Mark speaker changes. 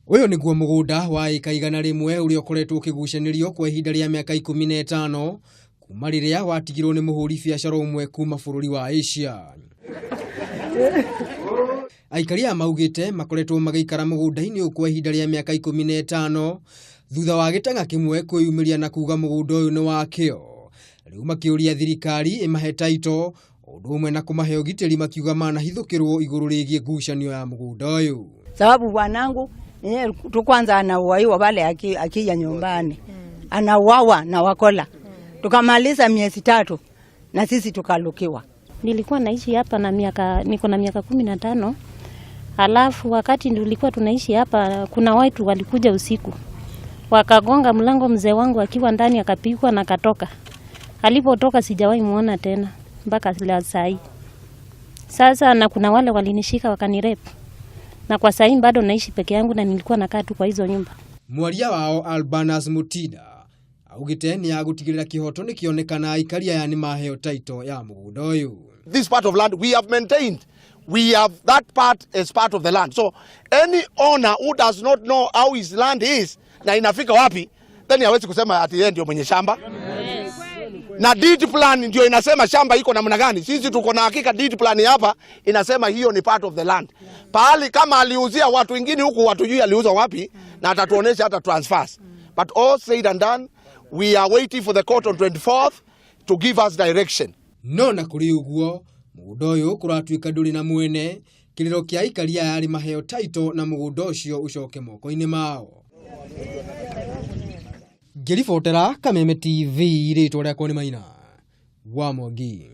Speaker 1: Ũyũ nĩguo mũgũnda wa ĩka 100 ũrĩa ũkoretwo ũkĩgucanĩrio kwa ihinda rĩa mĩaka 15 kuma rĩrĩa watigirwo nĩ mũhũri biacara ũmwe kuma bũrũri wa Asia. Aikari aya maugĩte makoretwo magĩikara mũgũnda-inĩ ũyũ kwa ihinda rĩa mĩaka 15 thutha wa gĩtang'a kĩmwe kwĩyumĩria na kuga mũgũnda ũyũ nĩ wakĩo. Rĩu makĩũria thirikari ĩmahe taito ũndũ ũmwe na kũmahe ũgitĩri makiuga manahithũkĩrwo igũrũ rĩgiĩ ngucanio ya mũgũnda ũyũ.
Speaker 2: Sababu bwanangu yeye tu kwanza anauaiwa pale akija nyumbani anauawa na wakola, tukamaliza miezi 3 na sisi tukalukiwa.
Speaker 3: Nilikuwa naishi hapa na miaka, niko na miaka 15. Alafu wakati tulikuwa tunaishi hapa, kuna watu walikuja usiku wakagonga mlango, mzee wangu akiwa ndani akapigwa na katoka. Alipotoka sijawahi muona tena mpaka la saa hii. Sasa na kuna wale walinishika wakanirape, na kwa saa hii bado naishi peke yangu na nilikuwa nakaa tu kwa hizo nyumba.
Speaker 1: Mwaria wao Albanas Mutinda augite nĩ agũtigĩrĩra kĩhoto nĩkĩonekana aikari aya nĩ maheo taito ya mũgũnda ũyũ.
Speaker 4: This part of land we have maintained. We have that part as part of the land. So any owner who does not know how his land is na inafika wapi, then hawezi kusema ati yeye ndio mwenye shamba. Na deed plan ndio inasema shamba iko namna gani. Sisi tuko na hakika deed plan hapa inasema hiyo ni part of the land. Pahali kama aliuzia watu wengine huku watujui aliuza wapi na atatuonesha hata transfers. But all said and done, we are waiting for the court on 24th to give us direction.
Speaker 1: No na kũrĩ ũguo mũgũnda ũyũ kũratuĩka ndũrĩ na mwene kĩrĩro kĩa aikari aya arĩ maheo taito na mũgũnda ũcio ũcoke moko-inĩ mao. Ngĩribotera Kameme TV rĩtwa rĩakwa nĩ Maina wa Mwangi.